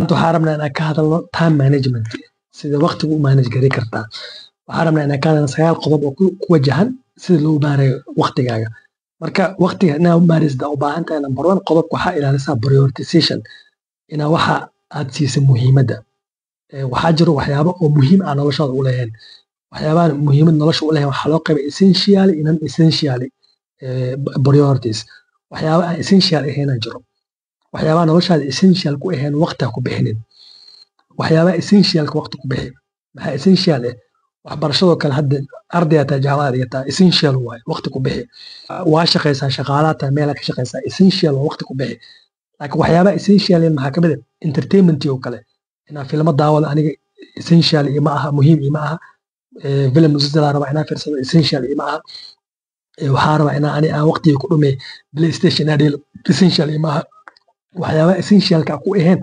Maanta waxaan rabnaa inaan ka hadalno time management, sida waqtiga u manage gari kartaa. Waxaan rabnaa inaan ka hadalno sagaal qodob oo ku wajahan sida loo maareeyo waqtigaaga. Marka waqtiga inaad u maareysid u baahan tahay, number one qodobka waxaa ilaalisaa prioritization, inaa waxa aad siisa muhiimadda. Waxaa jiro waxyaabo oo muhiim ah noloshaada u leeyahay. Waxyaabahan muhiimad nolosha u leeyahay waxaa loo qaybay essential iyo non essential priorities. Waxyaaba aan essential ahayn jiro. Waxyaabaha noloshaada essential ku ahayn waqti ha ku bixinin. Waxyaabaha essentialka waqti ku bixi. Maxaa essential ah? Waxbarashadoo kale, hadda ardaygaa tahay, jaamacad dhigataa, essential waaye, waqti ku bixi. Waa shaqaysaa, shaqaalaa tahay, meelaa ka shaqaysaa, essential waa, waqti ku bixi. Laakiin waxyaabaha essential maxaa kamid ah? Entertainment oo kale, inaan filmo daawado aniga essential ima aha, muhiim ima aha. Film musalsal rabaa inaan fiirsado, essential ima aha. Waxaa rabaa inaan ani aan waqtiga ku dhumiyo PlayStation inaan dheelo, essential ima aha. Waxyaabaha essentialka ku ahayn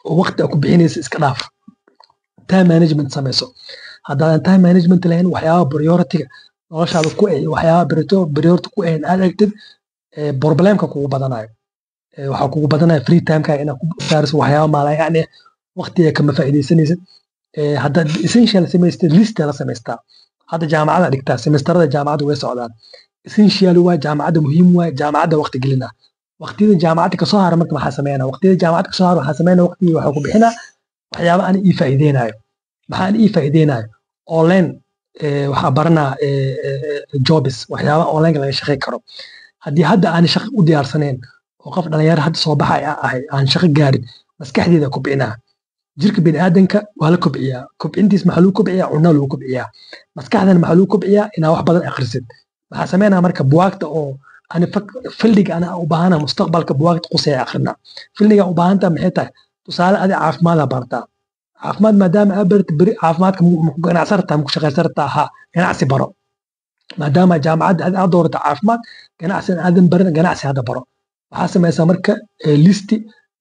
oo waqti aad ku bixinaysa iska dhaaf. Time management samayso. Haddaadan time management lahayn, waxyaabaha priority-ga noloshaada ku ah iyo waxyaabaha priority ku ahayn aad aragtid, problemka kugu badanayo. Waxaa kugu badanaya free timekaaga inaad ku saariso waxyaaba maalayacni, waqtiga kama faa'iidaysanaysid. Haddaad essential samaystid, list la samaystaa. Hadda jaamacada dhigtaa, semesterada jaamacadda way socdaan, essential waa jaamacadda, muhiim waay, jaamacadda waqti gelina. Waqtiyada jaamacadda kasoo hara marka maxaa sameynaa? Waqtiyada jaamacadda kasoo hara waxaa sameynaa, waqtigii waxaa ku bixinaa waxyaaba aan ii faa'iideynayo. Maxaa aan ii faa'iideynayo? Online waxaa baranaa jobs, waxyaaba online laga shaqey karo. Haddii hadda aan shaqo u diyaarsanayn oo qof dhalinyaro hadda soo baxay aan ahay, aan shaqo gaarin, maskaxdeeda kobcinaa. Jirka biniaadanka waa la kobciyaa. Kobcintiis maxaa lagu kobciyaa? Cunno lagu kobciyaa. Maskaxdana maxaa lagu kobciyaa? Inaa wax badan akhrisid. Maxaa sameynaa marka? Buwaagta oo ani fieldiga ana u baahana mustaqbalka, buwaagta quseeya akhrina. Fieldiga u baahantaa maxay tahay? Tusaale, adi caafimaada bartaa. Caafimaad maadaama aa barata, beri caafimaadka maku ganacsan rabtaa, maku shaqaysan rabtaa? Ha, ganacsi baro. Maadaama jaamacadda adi aad doorata caafimaad, ganacsigan aadan barin, ganacsi hadda baro. Waxaa samaysaa marka listi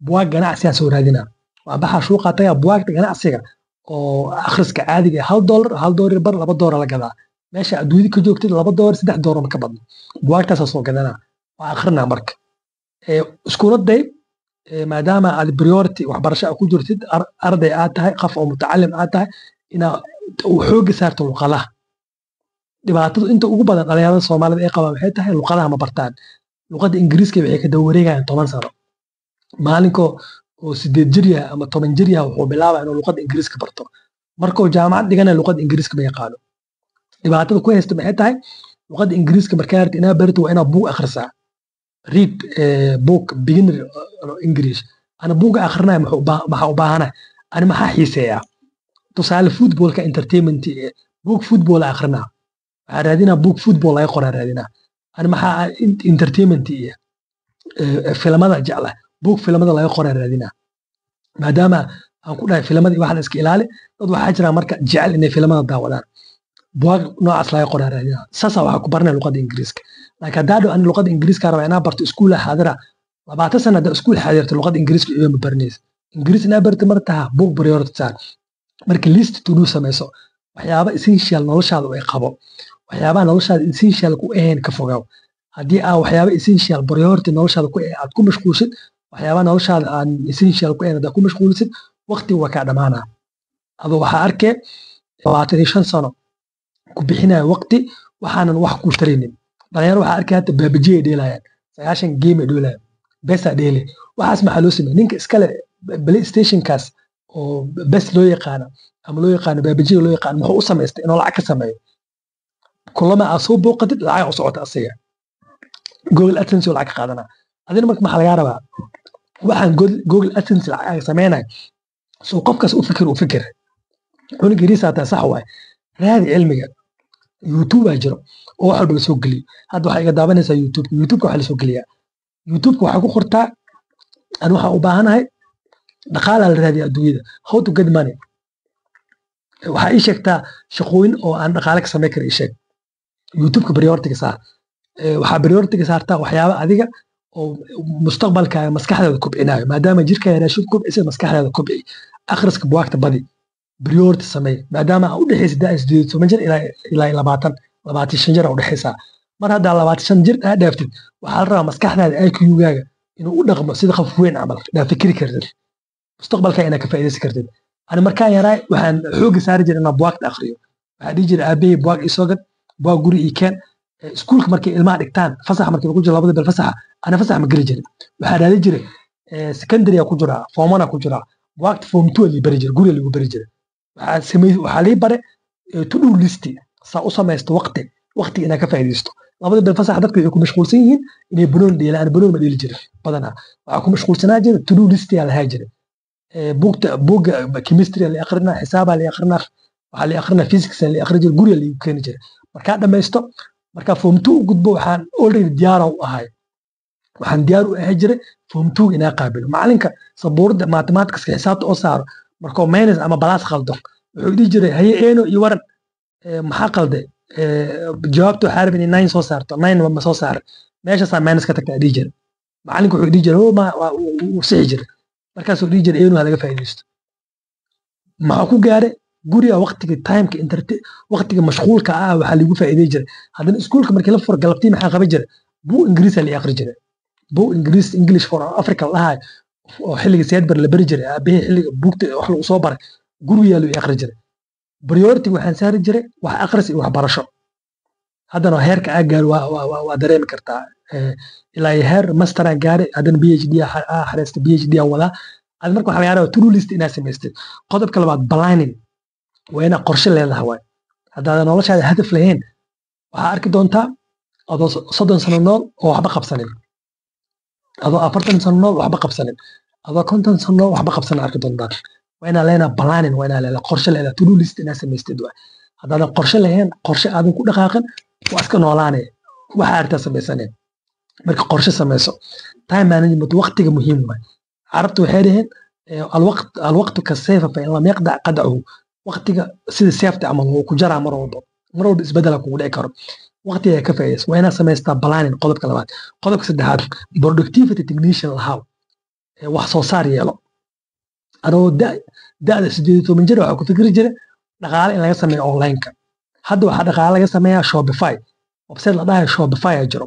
buwaag ganacsigaa soo raadinaa. Waa baxaa, shuuqaa tagaa, buwaagta ganacsiga oo akhriska caadiga ah $1, $1 bar, $2 la gadaa. Meesha adduunyada ka joogtid $2, $3 ma ka badno. Buwaagtaasaa soo gadanaa, waa akhrinaa. Marka iskula day, maadaama aad priority waxbarasho aad ku jirtid, arday aad tahay, qof oo mutacalim aad tahay, inaa xoogga saarto luqadaha. Dhibaatadu inta ugu badan dhalinyarada Soomaalida ay qabaan waxay tahay luqadaha ma bartaan. Luqadda Ingiriiska waxay ka daba wareegayaan 10 sano. Maalinkoo oo 8 jir yahay ama 10 jir yahay wuxuu bilaabaa inuu luqadda Ingiriiska barto. Markuu jaamacad dhiganaya luqadda Ingiriiska ma yaqaano. Dhibaatada ku haysta maxay tahay? Luqadda Ingiriiska markaa rabtid inaad barato, waa inaad buug akhrisaa. Read book beginner English. Ana buuga akhrinaya maxaa u baahanahay? Ani maxaa xiiseeyaa? Tusaale, footballka entertainment, book football akhrinaa. Waxaa raadinaa book football laga qoraa raadinaa. Ani maxaa entertainment iyo filamada jecla, book filamada laga qoraa raadinaa. Maadaama aan ku dhahay filamada iyo waxaan iska ilaali, dad waxaa jira marka jecel inay filamada daawadaan, buwaag noocaas laga qoraa raadinaa. Saasaa waxaa ku baranaya luqadda Ingiriiska. Laakiin haddaa dhow ani luqadda Ingiriiska rabaa inaa barto, iskuula xaadira, 20 sana haddaa iskuul xaadirto, luqadda Ingiriiska iyo ma baranaysa. Ingiriis inaa barta martaha, book priority saar. Marka list to do samayso, waxyaaba essential noloshaada ay qabo. Waxyaabaha noloshaada essential ku ahayn ka fogaaw. Haddii aa waxyaaba essential priority noloshaada ku ahayn aad ku mashquulsid, waxyaabaha noloshaada aan essential ku ahayn haddaad ku mashquulisid, waqti waa kaa dhamaanaa. Adoo waxaa arkee 25 sano ku bixinaya waqti waxaanan wax ku taraynin. Dhalinyaro waxaa arkay hata PUBG ay dheelayaan, 90 game ay dheelayaan, besa dheele. Waxaas maxaa loo sameeyey? Ninka iskale PlayStationkaas oo bes loo yaqaano ama loo yaqaano PUBG loo yaqaano, muxuu u samaystay? Inuu lacag ka sameeyo. Kulama aad soo booqatid, lacag u socota asiga, Google AdSense oo lacag ka qaadanaa. Adina marka maxaa lagaa rabaa? Waxaan Google AdSense lacag sameynaya soo qofkaas u fikir, u fikir. Cunug yariis taa, sax waaye. Raadi cilmiga. YouTube aa jiro oo wax walba lasoo geliyo. Hadda waxaa iga daawanaysaa YouTube. YouTubeka waxaa lasoo geliyaa, YouTubeka waxaa ku qortaa ani waxaan u baahanahay dhaqaalaa la raadiya adduunyada, how to get money. Waxaa ii sheegtaa shaqooyin oo aan dhaqaale ka samayn kara ii sheeg. YouTubeka priority-ga saar. Waxaa priority-ga saartaa waxyaaba adiga oo mustaqbalkaaga maskaxdaada kobcinayo. Maadaama jirkaaga raashin kobcisa, maskaxdaada kobci. Akhriska buwaagta badi, priority samee. Maadaama aa u dhexaysa daa 18 jir ilaa 20, 25 jir aa u dhexaysaa. Mar haddaa 25 jir aa dhaaftid, waxaa la rabaa maskaxdaada IQ-gaaga inuu u dhaqmo sida qof weyn camal, daa fikri kartid. Mustaqbalka inaad ka faa'iidaysan kartid. Ani markaan yaraay waxaan xooga saari jiray inaan buwaagta akhriyo. Waxaa dhihi jiray aabahey, buwaag ii soo gad, buwaag guri ii keen. Iskuulka markay ilmaha dhigtaan, fasax markii lagu jiro, 2da bil fasaxa, ana fasax ma geli jirin. Waxaa raadi jiray, secondary ku jiraa, form one ku jiraa, buwaagta form two lii bari jiray, guriga lagu bari jiray. Waxaa samey, waxaa lii bare to do list, saa u samaysto waqti, waqti inaad ka faa'iidaysto. 2da bil fasax dadku waxay ku mashquulsan yihiin inay banoon dheelaan. Banoon ma dheeli jirin badanaa, waxaa ku mashquulsanaa jira to do list yaa lahaa jiray. Buugta, buugga chemistry la akrinaa, xisaabaa la akrinaa, waxaa la akrinaa physics la akrin jiray, guriga laigu keeni jiray. Markaa dhamaysto, markaa form two u gudbo, waxaan already diyaara u ahay, waxaan diyaar u ahay jiray form two inaa qaabilo. Macalinka sabuurada mathematicska, xisaabta oo saaro, markuu minus ama plus qaldo, wuxuu dhihi jiray, "Haye Eno, iyo waran, maxaa qalday? Jawaabta waxaa rabay inay nine soo saarto, nine ma soo saaray, meeshaasaa minus ka tagta," dhihi jiray. Macalinka wuxuu dhihi jiray, ma wuu sixi jiray. Markaasuu dhihi jiray, "Eno, ha laga faa'iidaysto." Maxaa ku gaaray? Guriga waqtiga timeka interte, waqtiga mashquulka ah, waxaa lagu faa'iiday jiray. Haddana iskuulka markii la furo galabtii, maxaa qaban jiray? Buug Ingiriisa la aqri jiray, buug Ingiriis, English for Africa la dhahayo, oo xilliga Seedbar la bari jiray. Aabahey xilliga buugta wax lagu soo baray gurigaa loo aqri jiray. Priority waxaan saari jiray wax akhris iyo waxbarasho. Haddana heerka aa gaaro waa dareemi kartaa. Ilaa iyo heer master aan gaaray, haddana PhD aa xareystay, PhD aan wadaa. Adi marka waxaa laga rabaa to do list inaad samaystid. Qodobka labaad, planning, waa inaad qorshe leedahay. Waay haddaadan noloshaada hadaf lahayn, waxaa arki doontaa adoo 30 sano nool oo waxba qabsanin, adoo 40 sano nool waxba qabsanin, adoo 50 sano nool waxba qabsanin arki doontaa. Waa inaa leenaha planning, waa inaa leedahay qorshe, leedahay to do list inaad samaystid. Waay haddaadan qorshe lahayn, qorshe aadan ku dhaqaaqin, waa iska noolaanaya, waxa aragtaa samaysaneen. Marka qorshe samayso. Time management, waqtiga muhiim waay. Carabta waxay dhaheen, الوقت الوقت كالسيف فإن لم يقدع قدعه. Waqtiga sida seefta camal wuu ku jaraa mar walba, mar walba isbedela kugu dhici karo. Waqtiga ka faa'iidayso, waa inaad samaystaa planning. Qodobka labaad. Qodobka saddexaad, productivity technician lahaw, wax soo saar yeelo. Anoo da'da 18 jir waxaa ku fikri jira dhaqaale in laga sameeyo online-ka. Hadda waxaa dhaqaale laga sameeyaa Shopify, website la dhahayo Shopify aa jiro.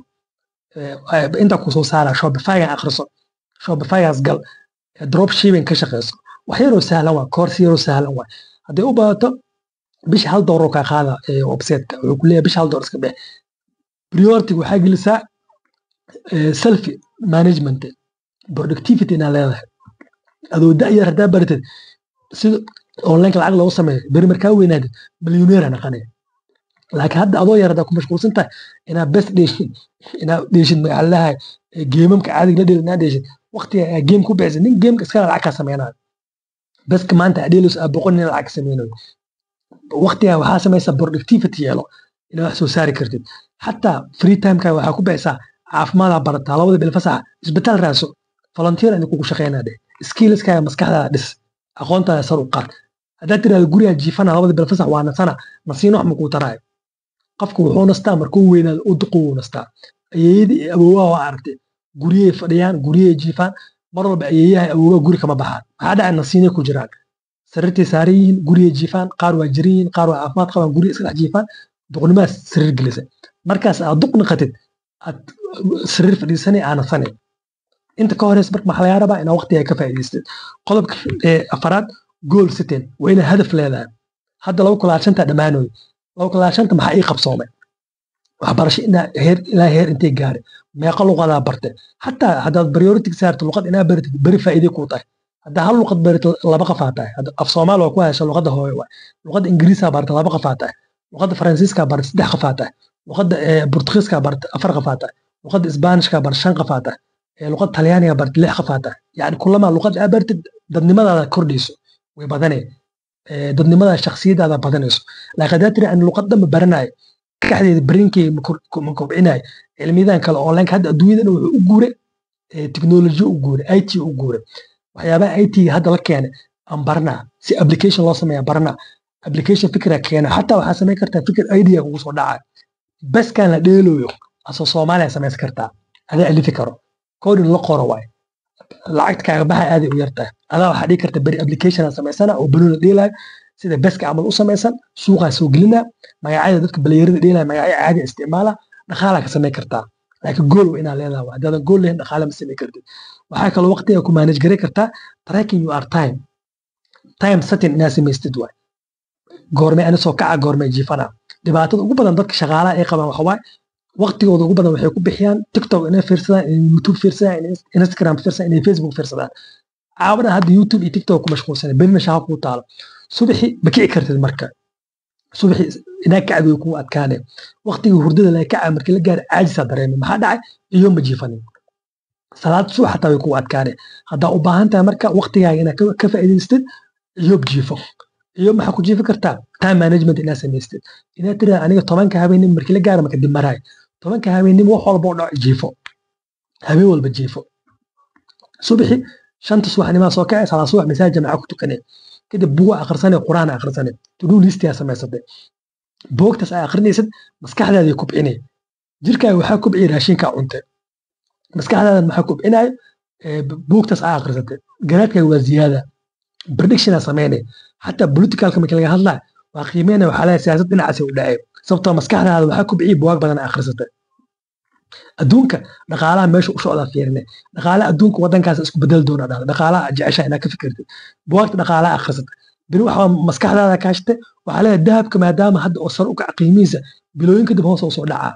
Inta ku soo saara Shopify-gan akhriso, Shopify-gaas gal, drop shipping ka shaqeyso. Wax yaroo sahlan waa, course yaroo sahlan waa. Hadday u badato bisha $1 kaa qaada website-ka, wuxuu ku leeyahay bisha $1 iska bix. Priority waxaa gelisaa self management, productivity inaad leedahay. Adoo da' yar haddaa baratid sida online lacag loogu sameeyo, beri markaa weynaadid millionaire naqanaya. Laakiin hadda adoo yar haddaa ku mashquulsan tahay inaad best dheeshid, inaad dheeshid magacalaha game-amka caadiga la dheel, inaad dheeshid, waqtiga aa game ku bixisay, nin gameka iskala lacag kaa sameynayo. Beska maanta aa dheelayso aa 100 nin lacag ka sameynayo. Waqtiga waxaa samaysaa productivity yeelo, inaad wax soo saari kartid. Xataa free timeka waxaa ku bixisaa caafimaad barataa. 2da bil fasaxa isbitaal raadso, volunteer idin kugu shaqeynaa dheh. Skillskaaga, maskaxdaada dhis, aqoontaada sar u qaad. Haddaad tirahdo gurigaa jiifana 2da bil fasax, waa nasana, nasiino wax makuu taraayo. Qofku wuxuu nastaa markuu weynaado, u duquu nastaa. Ayeeyadii iyo awoowaha waa aragtay, guryay fadhiyaan, guryay jiifaan mar walba. Ayeeyaha, awoowaha guri kama baxaan. Maxaa dhacay? Nasiinay ku jiraan, sariirtay saaran yihiin, guriyay jiifaan. Qaar waa jiran yihiin, qaar waa caafimaad qabaan, guriga iska dhex jiifaan. Duqnimadas sariir gelisa. Markaas aad duq naqatid, aad sariir fadhiisanay, aa nasanay. Inta ka horeysa marka maxaa lagaa rabaa? Inaa waqtiga ka faa'iidaystid. Qodobka afaraad, goal setting, waa inaad hadaf leedahay. Hadda 2025 dhammaanooy, 2025 maxaa ii qabsoomay? Waxbarasho inaa heer, ilaa heer intay gaaray, meeqa luqadaa bartay? Xataa haddaad priority saarto luqad inaa baratid, beri faa'iiday kuu tahay. Haddaa hal luqad baratid, laba qafaa tahay. Af Soomaali waa ku hesha, luqadda hooyo waay. Luqadda Ingiriisaa barata, laba qafaa tahay. Luqadda Faransiiskaa barata, saddex qafaa tahay. Luqadda Bortugiiskaa barata, afar qafaa tahay. Luqadda Isbaanishkaa barata, shan qafaa tahay. Luqadda Talyaaniga barata, lix qafaa tahay. Yani kulamaa luqad aa baratid, dadnimadaada kordhayso, way badanay dadnimada, shakhsiyadaada badanayso. Laakiin haddaa tiri ani luqad dhan ma baranayo, maskaxdeeda barinkeyga ma kobcinayo, cilmiyadan kale online, hadda adduunyadan wuxuu u guuray technology, u guuray IT, u guuray waxyaabaha IT hadda la keenay aan baranaa, si application loo sameeya baranaa, application fikra keena. Xataa waxaa samayn kartaa fikir, idea kugu soo dhacay, beskan la dheelooyo asoo Soomaaliya samaysan kartaa, adaa alifi karo, coding la qoro waay, lacagta kaaga baxa aaday u yartahay. Adaa waxaa dhigi karta beri application aan samaysana oo banooni la dheelaayo, sida beska camal u samaysan, suuqaa soo gelina, magacyada dadka playerada dheelaya magacyo caadi isticmaala, dhaqaalaa ka samayn kartaa. Laakiin goal waa inaa leedahay. Haddaadan goal lahayn, dhaqaale ma samayn kartid. Waxaa kaloo waqtiga ku manage gari kartaa tracking your time, time setting inaad samaystid waay. Goormee ani soo kaca, goormee jiifana? Dhibaatada ugu badan dadka shaqaalaha ay qabaan waxa waaye, waqtigooda ugu badan waxay ku bixiyaan TikTok inay fiirsadaan, inay YouTube fiirsadaan, inay Instagram fiirsadaan, inay Facebook fiirsadaan. Caawana hadda YouTube iyo TikTok ku mashquulsan, berina shaqo kuu taalo, subaxi ma kici kartid. Marka subaxi inaa kacdi way kugu adkaaneen. Waqtigii hurdada laga kaca markii la gaaro, caajisaa dareemay. Maxaa dhacay? Iyo ma jiifanin. Salaad subax xataa way kugu adkaaneen. Haddaa u baahan tahay marka waqtigaaga inaad ka faa'iidaystid, iyo jiifo. Iyo maxaa ku jiifi kartaa? Time management inaad samaystid, inaad tiraahdo aniga 10-ka habeenimo markii la gaaro marka dib maraay, 10-ka habeenimo wax walba oo dhaco jiifo, habeen walba jiifo. Subaxi 5-ta subaxnimaa soo kacay, salaad subax masaajid jamaca ku tukanay, kadib buuga akhrisanay, quraan akhrisanay, to do list yaa samaysatay. Buugtaas aa akhrinaysid maskaxdaada kubcinay. Jirkaaga waxaa kubciya raashinkaa cuntay, maskaxdaada maxaa kubcinayo? Buugtaas aa akhrisatay. Garaadkaaga waa ziyaada, prediction aa sameynay. Xataa politicalka markii laga hadlaa waa qiimeynaya, waxaa leeyahay siyaasad dhinacaasi u dhacay, sababtoo maskaxdaada waxaa kubciyay buwaag badan aa akhrisatay. Adduunka dhaqaalaha meesha u socdaa fiirine, dhaqaalaha adduunka wadankaas isku bedeli doona dhahda, dhaqaalaha jeceshaha inaad ka fikirtid, buwaagta dhaqaalaha akhrisatay, beri waxaa maskaxdaada kaashatay. Waxaa leeyahay dahabka maadaama hadda oo sare u kaca qiimihiisa, bilooyin kadib hoos oo soo dhacaa.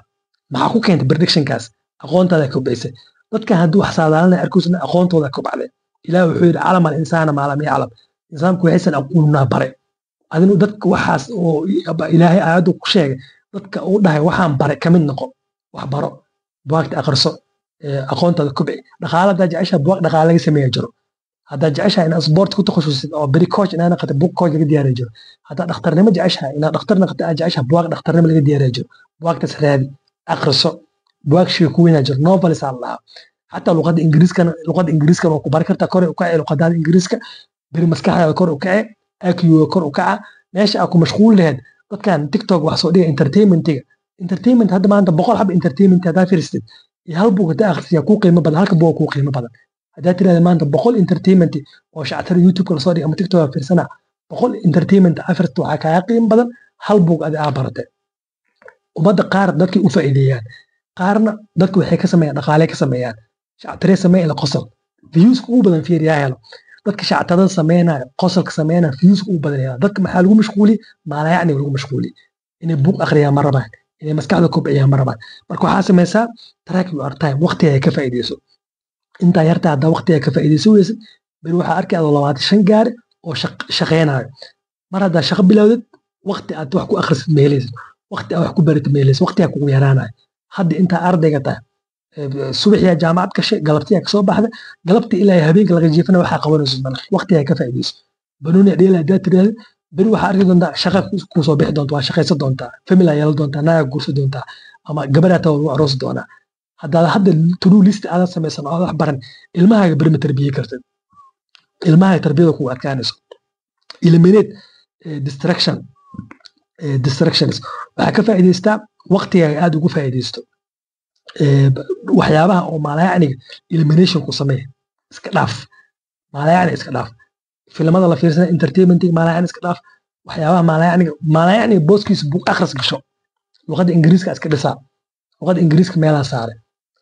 Maxaa ku keentay predictionkaas? Aqoontaada kobcisay. Dadkan haddii wax saadaalinaya arkuusna, aqoontooda kobcday. Ilaah wuxuu yidhi: "علم الإنسان ما لم يعلم." Insaanku waxaysan aqoonnaa bare adinu. Dadka waxaas oo Ilaahay aayaddu ku sheegay, dadka uu dhahay waxaan bare, ka mid noqo. Wax baro, buwaagta akhriso, aqoontaada kobci. Dhaqaala haddaa jeceshaha, buwaag dhaqaala laga sameeya jiro. Haddaa jeceshahay inaad sport ku takhasusid oo beri coach inaad naqatid, buug coach laga diyaariya jiro. Haddaa dhakhtarnimo jeceshahay, inaad dhakhtar naqatid aad jeceshahay, buwaag dhakhtarnimo laga diyaariya jiro. Buwaagtaas raadi, akhriso. Buwaag sheekooyinaa jiro, novels aa la dhahaa. Xataa luqadda Ingiriiskana, luqadda Ingiriiskana waa ku bari kartaa. Kor u kace luqadaada Ingiriiska, beri maskaxdaada kor u kace, IQ kor u kaca. Meesha aa ku mashquul lahayd dadkan TikTok wax soo dhiga, entertainmentiga, entertainment hadda maanta 100 xaba entertainment haddaa fiiristid iyo hal buug haddaa akhrisid, kuu qiimo badan halka buug kuu qiimo badan. Haddaa tirahda maanta 100 entertainment oo shactara YouTube lasoo dhigay ama TikTok aa fiirsana, 100 entertainment akhristo waxaa kaaga qiimo badan hal buug adi aa baratay. Ummadda qaar dadkay u faa'iideeyaan, qaarna dadku waxay ka sameeyaan dhaqaale ka sameeyaan, shactare sameeya ila qosol, viewska ugu badan fiiriyaa helo. Dadka shactarada sameynaya, qosolka sameynaya, viewska ugu badan hela. Dadka maxaa lagu mashquuli? Maalayacni lagu mashquuli. Inay buug akhriyaan ma rabaan, inay maskaxda kobciyaan ma rabaan. Marka waxaa sameysaa track your time, waqtiga ay ka faa'iideyso. Intaa yartaa haddaa waqtiga ka faa'iideyso weysid, beri waxaa arkay adoo 25 gaari oo shaqeynayo. Mar haddaa shaqo bilowdid, waqti aad wax ku akhrisid ma helaysid, waqti aad wax ku baratid ma helaysid, waqtigaa kugu yaraanayo. Hadda intaa ardayga tahay, subaxiyaa jaamacad gashay, galabtiyaa kasoo baxda, galabtii ilaa habeenka laga jiifana waxaa qabanaysid male. Waqtigaa ka faa'iideyso. Banooni dheela haddaa tiraahdo, beri waxaa arki doontaa shaqa kusoo bixi doonta, waa shaqaysan doontaa, family aa yeelan doontaa, naagaa guursan doontaa ama gabadhaa taa lagu aroosi doonaa. Haddaad hadda to do list aadan samaysan oo aad wax baran, ilmahaaga beri ma tarbiye kartid, ilmahaaga tarbiyada kugu adkaanayso. Eliminate distractions. Waxaa ka faa'iidaystaa waqtigaaga, aad ugu faa'iidaysto waxyaabaha oo maalayacniga. Elimination ku samee, iska dhaaf maalayacni, iska dhaaf filimada la fiirsana, entertainmentiga maalayacni iska dhaaf, waxyaabaha maalayacniga. Maalayacniga booskiisa buug akhris gasho. Luqadda Ingiriiska iska dhisaa, luqadda Ingiriiska meelaa saare.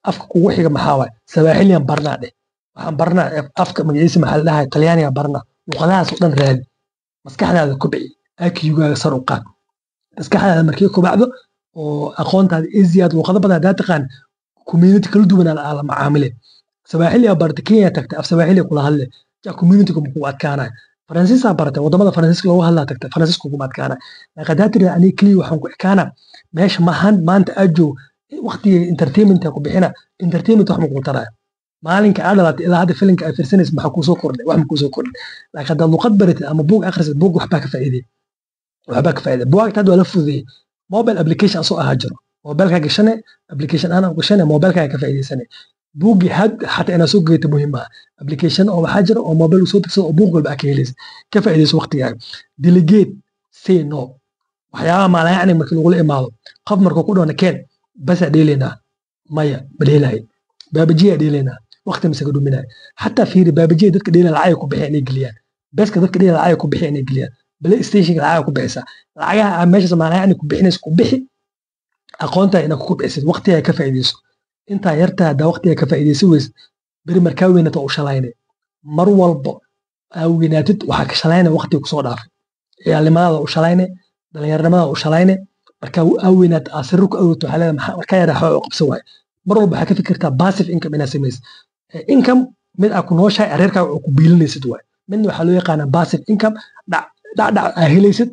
Afka kugu xiga maxaa waaye? Sawaaxiliyan barnaa dheh, waxaan barnaa afka magaciisa maxaa la dhahay, Talyaaniga barnaa. Luqadahaas oo dhan raadi, maskaxdaada kobci, IQ-gaaga sar u qaad. Maskaxdaada markii kobacdo oo aqoontaada easiyaad, luqado badan haddaa taqaan, community kala duwan aa la macaamile. Sawaaxiliyaa baratay, Kenya tagtay, af Sawaaxiliya kula hadle, ja community kuma kugu adkaanayo. Faransiisaa baratay, wadamada Faransiiska loogu hadlaa tagtay, Faransiiska kuguma adkaanayo. Laakiin haddaa tirahda aniga keliya waxaan ku ekaana meesha mahan maanta aad joogo, waqtiga entertainment ku bixina, entertainment wax ma kugu taraayo. Maalinka aad dhalatay ilaa hadda filimka aad fiirsanaysa maxaa kuusoo kordhay? Wax ma kuusoo kordhay. Laakiin haddaad luqad baratid ama buug akhrisid, buug waxbaa ka faa'iiday, waxbaa ka faa'iiday. Buugta hadda waa la fududeeyey, mobile application asoo ahaa jiro, mobilkaa gashane, application aan gashane, mobilkaaga ka faa'iidaysane. Buuggii had xataa inaad soo geeto muhiim ah, application oo waxaa jira oo mobile soo degsado oo buug walba aad ka helaysa. Ka faa'iidayso waqtigaaga. Delegate, say no. Waxyaabaha maalayacni markii lagula imaado, qof markuu ku dhahona keen basaa dheelaynaa, maya ma dheelayo, baabajiyaa dheelaynaa, waqti masaga dhuminaya. Xataa fiiri, baabajiya dadka dheelaya lacag ku bixi inay geliyaan, beska dadka dheelaya lacag ku bixi inay geliyaan, PlayStationka lacag ku bixisaa. Lacagaha aa meeshaas maalayacni ku bixinaysa ku bixi aqoontaa inaad ku kobcisid, waqtigaa ka faa'iidayso. Intaa yartaa haddaa waqtigaa ka faa'iidaysan weysid, Beri markaa weynato u shalaynay. Mar walbo aa weynaatid, waxaa ka shalaynay waqtiga kusoo dhaafay. Ciyaalnimadaada u shalaynay, dhalinyaronimadaada u shalaynay. Markaa aa weynaatid, aa sirri ku aroorto, waxaa leedahay, maxaa markaa yaraa waxba u qabsan waaye. Mar walba waxaa ka fikirtaa passive income inaad samaysid. Income mid aa ku nooshahay, reerkaaga oo ku biilinaysid waay. Midna waxaa loo yaqaanaa passive income, dhac dhacdhac aa helaysid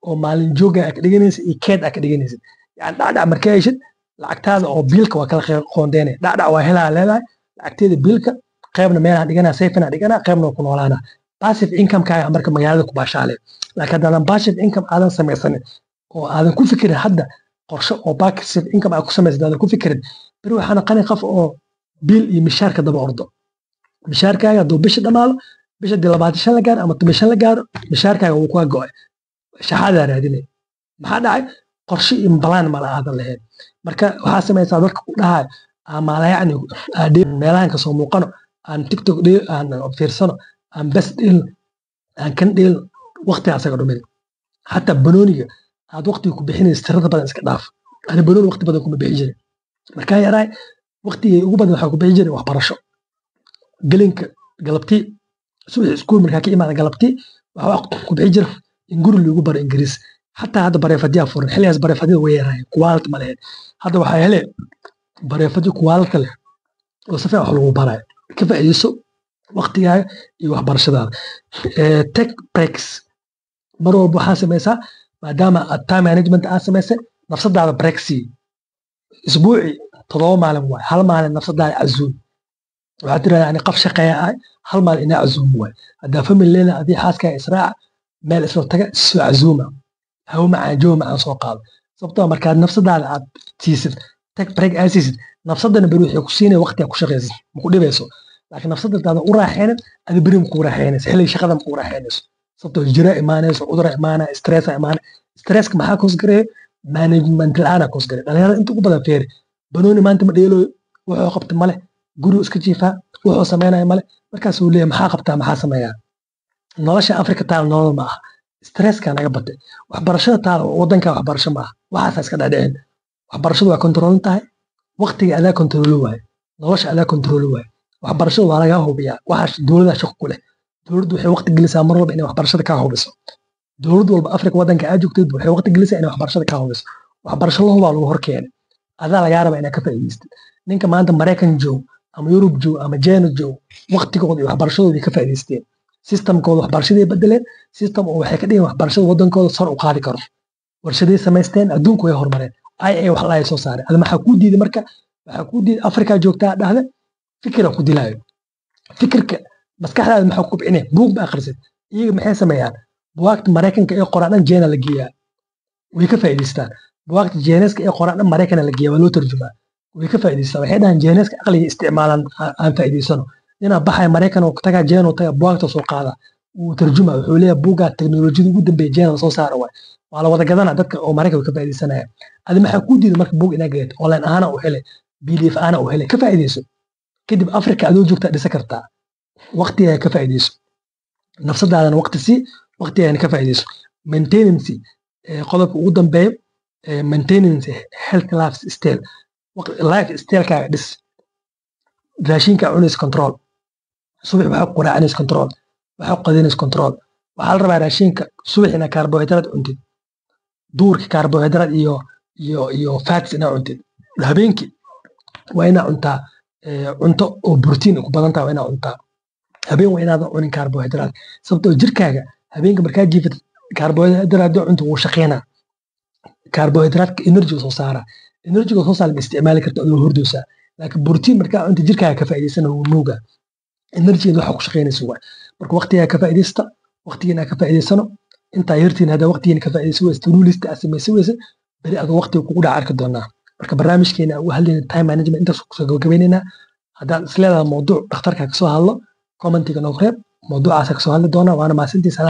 oo maalin jooga aa ka dhiganaysid iyo keed aa ka dhiganaysid. Yani dhacdhac markaa heshid, lacagtaada oo biilka waa kala qoondeynaya. Dhacdhac waa helaa leedahay, lacagteeda biilka qaybna meelaan dhiganaa, saving-naa dhiganaa, qaybna waa ku noolaanaa. Passive income-kaaga marka magaalada ku baashaalay. Laakiin haddaadan passive income aadan samaysanin oo aadan ku fikirin hadda qorshe oo passive income aad ku samaysid aadan ku fikirin, beri waxaa naqani qof oo biil iyo mishaarka daba ordo. Mishaarkaaga hadduu bisha dhammaado, bisha dii 25 la gaaro ama 15 la gaaro, mishaarkaaga wuu kuga go'ay, shaxaadaa raadinay. Maxaa dhacay? Qorshe iyo plan mala aadan lahayn. Marka waxaa samaysaa, dadka ku dhahayo ama yacni meelahan kasoo muuqano, aan TikTok aan fiirsano, aan bes dheelno, aan kan dheelno, waqtiga asaga dhumin. Xataa banooniga aad waqtiga ku bixinaysa tirada badan iska dhaaf. Ani banooni waqti badan kuma bixin jirin markaa yaraay. Waqtigay ugu badan waxaa ku bixin jiray waxbarasho. Gelinka galabtii, subaxii iskuul markaa ka imaada, galabtii waxaa waqti ku bixin jira in guri lagu baro Ingiriis. Xataa hadda private-yaa furan. Xilligaas private-yada way yaraayeen, quality ma lahayn. Hadda waxaa hele private-yo quality leh oo si fiican wax lagu barayo. Ka faa'iidayso waqtigaaga iyo waxbarashadaada. Take breaks. Mar walba waxaa samaysaa, maadaama aad time management aad samaysay, nafsadaada break sii. Isbuuci 7 maalin waay, hal maalin nafsadaada casuum. Waxaad tirahdaa, yani qof shaqeeya ahay, hal maalin inaa casuum waay. Haddaa family leedahay, adii xaaskaaga israaca, meel isla taga, soo casuuma, hawo macaan, jawi macaan soo qaado. Sababtoo markaad nafsadaada aad siisid, take break aad siisid, nafsadana beri waxay ku siinaya waqti aad ku shaqaysid, ma ku dhibayso. Laakiin nafsada hadaadan u raaxeynin, adi beri ma kuu raaxeynayso, xilliga shaqada ma kuu raaxeynayso, sababtoo jira imaanayso, cudura imaanaya, stress imaanaya. Stresska maxaa cause gareeyo? Management la-aan cause gareeyo. Dhalinyarada inta ugu badan feeri, banooni maanta ma dheelooyo, wuxuu qabta male, gurigu iska jiifaa, wuxuu sameynaya male. Markaasuu leeyahay, maxaa qabtaa, maxaa sameeyaa? Nolosha Afrika taala nolol ma aha, stresska naga batay. Waxbarashada taala wadanka waxbarasho ma aha, waxaasa iska dhadhicin. Waxbarashadu waa control-an tahay, waqtiga adaa control-o waaye, nolosha adaa control-o waaye. Waxbarashada waa lagaa hubiyaa, waxaa dowladda shaqo ku leh. Dowladdu waxay waqti gelisaa mar walba inay waxbarashada kaa hubiso. Dowlad walba Afrika wadanka aad joogtid waxay waqti gelisaa inay waxbarashada kaa hubiso. Waxbarasho la hubaa lagu horkeenay, adaa lagaa rabaa inaad ka faa'iidaystid. Ninka maanta Maraykan joog ama Yurub joog ama China joog, waqtigooda iyo waxbarashadoodii ka faa'iidaysteen. Systemkooda waxbarashaday bedeleen, system oo waxay ka dhigeen waxbarashada wadankooda sar u qaadi karo. Warshaday samaysteen, adduunku way horumareen, ai ay wax laay soo saareen. Ada maxaa kuu diiday? Marka waxaa kuu diiday Afrika joogtaa dhahda, fikira ku dilaayo. Fikirka maskaxdaada maxaa ku kobcinaya? Buug ba akhrisid. Iyaga maxay sameeyaan? Buwaagta Maraykanka ee qoraan dhan China la geeyaa, way ka faa'iidaystaan. Buwaagta Chineska ee qoraan dhan Maraykana la geeyaa, waa loo tarjumaa, way ka faa'iidaystaan. Waxay dhahaan, Chineska aqliga isticmaalaan aan faa'iidaysano. Ninaa baxaya Maraykan oo tagaa, China oo tagaa, buwaagta soo qaada, wuu tarjuma. Wuxuu leeyahay, buuggaa teknolojiyada ugu dambeeya China lasoo saara waay, waa la wada gadana, dadka oo Maraykan way ka faa'iidaysanaya. Adi maxaa kuu diiday marka buug inaa gadato? Online ahaana u helay, PDF ahaana u helay, ka faa'iidayso. Kadib Afrika adoo joogtaa dhisa kartaa. Waqtigaa ka faa'iidayso, nafsadaadana waqti sii, waqtigaana ka faa'iidayso. Maintenance, qodobka ugu dambeeyo, maintenance health lifestyle. Lifestylekaaga dhis. Raashinka cunaysa control, subax waxaa ku quraacanaysa control, waxaa ku qadinaysa control. Waxaa la rabaa raashinka subax inaa carbohydrate cuntid, duurka carbohydrate iyo fats inaa cuntid, habeenkii waa inaa cuntaa cunto oo protein ku badan tahay waa inaa cuntaa. Habeen waa inaadan cunin carbohydrate, sababtoo jirkaaga habeenka markaa jiifatid carbohydrate haddii cunto wuu shaqeynaa. Carbohydrate energy soo saara, energy soo saara ma isticmaali karto adoo hordoosaa. Laakiin protein markaa cunto jirkaaga ka faa'iidaysana, wuu nuugaa energy waxa ku shaqeynaysa waay. Marka waqtigaa ka faa'iidaysta, waqtigiina ka faa'iidaysano. Intaa yartiin haddaa waqtigiina ka faa'iidaysa weysa, to-do list aad samaysan weysa, beri adoo waqtiga kugu dhaca arki doonaa. Marka barnaamijkeena uga hadlayna time management intaas kusoo gabagabaynaynaa. Haddaad isleedahay mawduuc dhakhtarka kasoo hadlo, commentiga noogu reeb, mawduucaasa kasoo hadli doonaa. Waana mahadsantihiin.